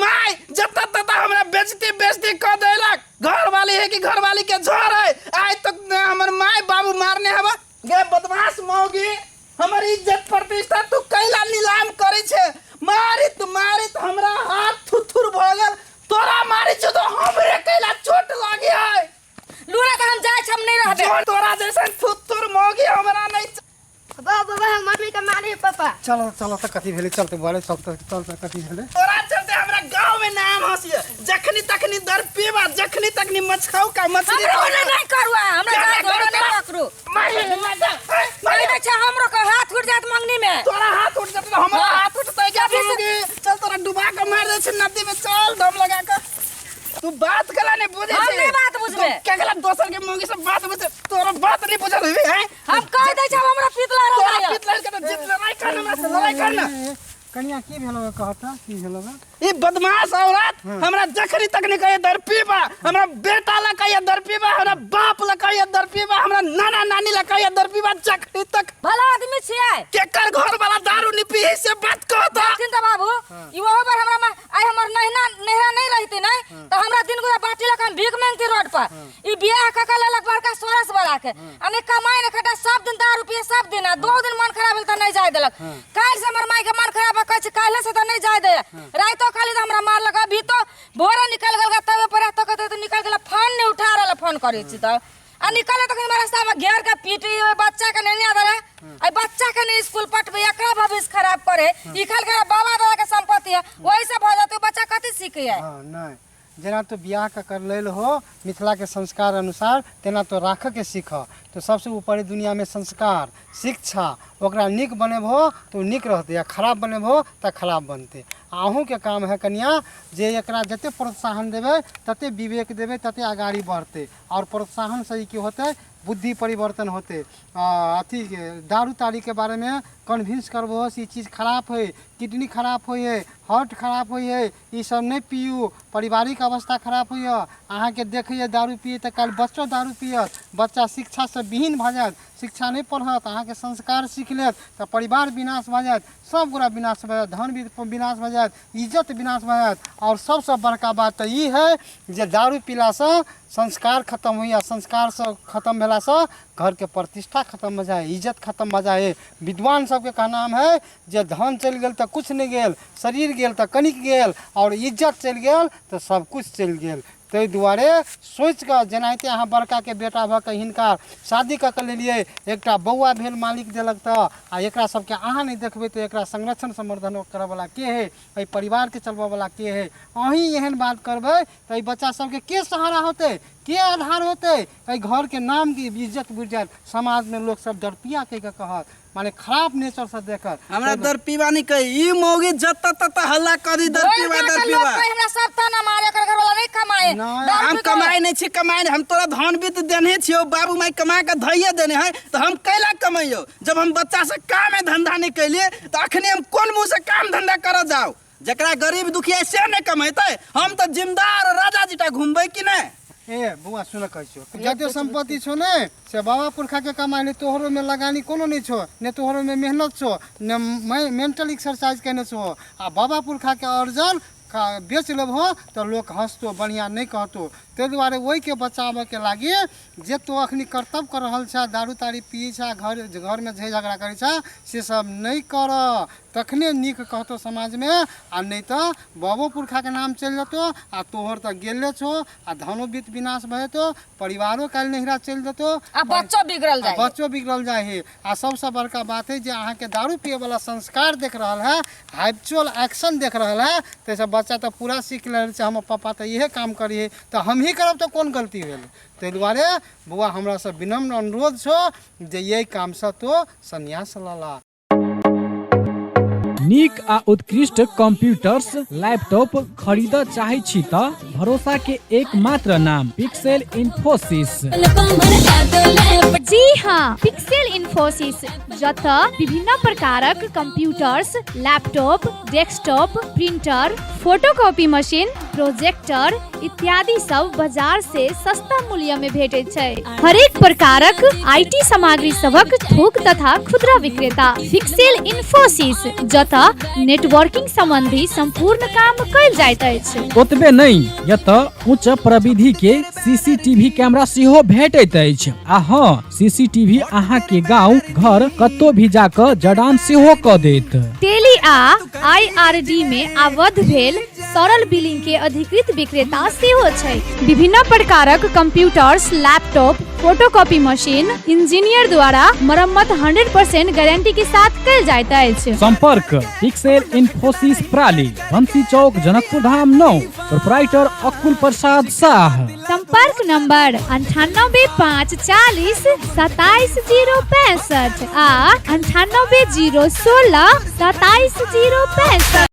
माय जतऽ ततऽ हमरा बेजती बेजती कऽ देलक। घरवाली है कि घरवाली के झोर है, आइ तक ने हमर माय बाबू मारने हवा। गे बदमाश मौगी, हमर इज्जत प्रतिष्ठा तू कैला नीलाम करै छे? मारित मारित हमरा हाथ थुथुर भऽ गेल। तोरा मारै छौ तो हमरे कैला चोट लागी है? लूरा के हम जाइ छी, हम नहीं रहबे। जो तोरा जैसन थुथुर मौगी हमरा नहीं। बाबा बाबा, हम मम्मी के मारे पापा। चल चल त कथी भेलै? चल त बुआरे, चल त, चल त कथी भेलै? तोरा चलते हमरा गांव में नाम हंसिए। जखनी तखनी दर पीबा, जखनी तखनी मछखाऊ का मछली। हमरो खाऊ नहीं का। नहीं करू, हमरा क्या जाए नहीं करू नहीं तोरा? पकड़ू। मारे, मारे, मारे। नहीं छै, हमरो के हाथ उठ जात मंगनी में। तोरा हाथ उठ जात, हमरा हाँ। हाथ उठतै क्या? अभी से- मौगी? चल, तोरा डुबा के मार दै छै नदी में, चल दम लगा के। तू बात कला नहीं बुझे हम छै। नहीं बात बुझबे। तू केकरा दोसर के मौगी से बात बुझे? तोरा बात नहीं बुझल हेबे हैं? हम कह दै छै, हमरा पीत लड़ तोरा रहल। पीत लड़ के तो जीत लड़ाई कर, हमरा से लड़ाई कर ना। कनिया, की भेलो कहता? की भेलो? ई बदमाश औरत हमरा जखनी तखनी कहे दर पीबा। हमरा बेटा ला कहे दर पीबा, हमरा बाप ला कहे दर पीबा, हमरा नाना नानी ला कहे दर पीबा, जखनी तक। भला आदमी छियै? केकर घर वाला दारू नहीं पी से बात कहता? देखथिन त बाबू, ई ओहो बार हमरा आइ हमर नहिना नहिरा नहीं रहती नहीं त हमरा दिन गुरा बाटी लक हम भीख मांगती रोड पर। ई बियाह क के लेलक बड़का सोरस वाला के, आ नहीं कमाई नहीं खटा, सब दिन दारू पिए सब दिन। आ 2 दिन मन खराब भेल त नहीं जाय देलक। काल्हि से हमर माई के मन खराब है, कहै छै काल्हि से त नहीं जाय दे। रातो खाली त हमरा मारलक। अभी तो भोरे निकल गेल तबे पर तो कहते तो निकल गेल, फोन नहीं उठा रहल, फोन करै छी त आ निकले तखन हमरा रास्ता में घेर के पीटी। ओहि बच्चा के नहीं याद रहे, आई बच्चा के नहीं स्कूल पठबे, एकरा भविष्य खराब करे। ई खाल के बाबा दादा के संपत्ति है, वही से भऽ जेतै। बच्चा कथी सीखे है? हाँ, नहीं, जेना तो बियाह के कर लेल हो मिथिला के संस्कार अनुसार, तेना तो राखऽ के सीख। तो सबसे ऊपर दुनिया में संस्कार, शिक्षा, ओकरा नीक बनेबहो तो नीक रहतै आ खराब बनेबहो तऽ खराब बनतै। आ अहूँके काम है कनिया, जे एकरा जते प्रोत्साहन देबै, तते विवेक देबै, तते अगाड़ी बढ़तै। आओर प्रोत्साहनसँ ई की होतै? बुद्धि परिवर्तन होतै। अथी दारू तारीके बारेमे कन्विंस करबहो से ई चीज खराब हइ, किडनी खराब होइ हइ, हार्ट खराब होइ हइ, ई सब नहि पियू, पारिवारिक अवस्था खराब होइए। अहाँके देखैए दारू पिए तऽ काल्हि बच्चो दारू पियत, बच्चा शिक्षासँ विहीन भऽ जायत, शिक्षा नहि पढ़त, अहाँके संस्कार सीख लेत तऽ परिवार विनाश भऽ जायत, सब गोरा विनाश भऽ जायत, धन भी विनाश भऽ जायत, इज्जत विनाश भऽ जायत। आओर सबसँ बड़का बात तऽ ई हइ जे दारू पीलासँ संस्कार खतम होइए, संस्कारसँ खतम भेलासँ घरके प्रतिष्ठा खतम भऽ जाइ हइ, इज्जत खतम भऽ जाइ हइ। विद्वान सबके कहनाम हइ जे धन चलि गेल तऽ किछु नहि गेल, शरीर गेल तऽ कनिक गेल, आओर इज्जत चलि गेल तऽ सबकिछु चलि गेल। ताहि दुआरे सोचिकऽ, जेनाहिते अहाँ बड़काके बेटा भऽ कऽ हिनका शादी कऽ कऽ लेलियै, एकटा बौआ भेल मालिक देलक तऽ, आ एकरा सबके अहाँ नहि देखबै तऽ एकरा संरक्षण संवर्धन करऽवला के हइ? एहि परिवारके चलबऽवला के हइ? अहीँ एहन बात करबै तऽ एहि बच्चा सबके के सहारा होतै, के आधार होतै? एहि घरके नाम की इज्जत बुड़ि जायत, समाजमे लोकसब डरपिया कहि कऽ कहत, माने खराब नेचरसँ देखत। हमरा दरपीबा नहीं कही। ई मौगी जत तत हल्ला करी दरपीबा दरपीबा। हमरा सब ताना मारे, एकर घरवाला नहीं कमाए। नहीं। दारू हम पी के। कमाए नहीं छी, कमाए नहीं। हम तोरा धन वित्त देने छियौ, बाबू माई कमा के धैये देने है, तो हम कैला कमैयौ? जब हम बच्चा से काम धंधा नहीं कैलिए तो अखने हम कोन मुँह से काम धंधा करऽ जाउ? जकरा गरीब दुखिया से नहीं कमेतै, हम तऽ जिम्मेदार राजा जीटा घूमबै कि नहीं? ए बौआ, सुन, कहै छियौ, जते सम्पत्ति छौ ने से बाबा पुरखाके कमाइ ले। तोहरोमे लगानी कोनो नहि छौ, ने तोहरोमे मेहनत छौ, ने मेंटल एक्सरसाइज केने छौ। आ बाबा पुरखाके अर्जन बेच लेबहो तऽ लोक हँसतो, बढ़िआँ नहि कहतो। ताहि दुआरे ओहिके बचाबऽके लागि जे तोँ अखनी कर्तव्य कऽ रहल छह, दारू तारी पियै छह, घर घरमे झै झगड़ा करै छह, से सब नहि कर, तखने नीक कहतो समाजमे। आ नहि तऽ बाबो पुरखाके नाम चलि जेतो आ तोहर तऽ गेले छौ, आ धनो वित्त विनाश भऽ जेतो, परिवारो काल्हि नहिरा चलि जेतो आ बच्चो बिगड़ल आ जाइ। बच्चो बिगड़ल जाइ है। आ सबसँ बड़का बात है जे अहाँके दारू पियैवला संस्कार देख रहल है, हैबिचुअल एक्शन देख रहल है, ताहिसँ बच्चा तऽ पूरा सीख लेल छै, हमर पापा तऽ इहे काम करी है तऽ हमही करब तऽ कोन गलती भेल? ताहि दुआरे बौआ, हमरासँ विनम्र अनुरोध छौ जे एहि कामसँ तो सन्यास लऽ ला। नीक आ उत्कृष्ट कंप्यूटर्स, लैपटॉप खरीद चाहै छी त भरोसा के एकमात्र नाम पिक्सेल इन्फोसिस। जी हाँ, पिक्सेल इन्फोसिस, जतऽ विभिन्न प्रकारक computers, laptop, desktop, printer, photocopy machine, projector इत्यादि सब बाजार से सस्ता मूल्य में भेटैत छै। हरेक प्रकारक IT सामग्री सभक थोक तथा खुदरा विक्रेता पिक्सेल इन्फोसिस, जतऽ एतऽ नेटवर्किंग संबंधी संपूर्ण काम कयल जाइत अछि। ओतबे नहि, एतऽ उच्च प्रविधि के सीसीटीवी कैमरा सेहो भेटैत अछि। आ हँ, सीसीटीवी अहाँ के गांव घर कतौ भी जाकऽ जड़ान सेहो कऽ देत। टेली आ आईआरडी में आबद्ध भेल सरल बिलिंग के अधिकृत विक्रेता सेहो छै। विभिन्न प्रकारक computers, laptop, photocopy machine engineer द्वारा मरम्मत 100% गारंटी के साथ कयल जाइत अछि। संपर्क पिक्सेल इन्फोसिस प्राली, बंसी चौक, जनकपुर धाम 9, प्रोपराइटर अकुल प्रसाद शाह। संपर्क नंबर 98 5 40 27 0 65 आ 98 0 16 27 0 65।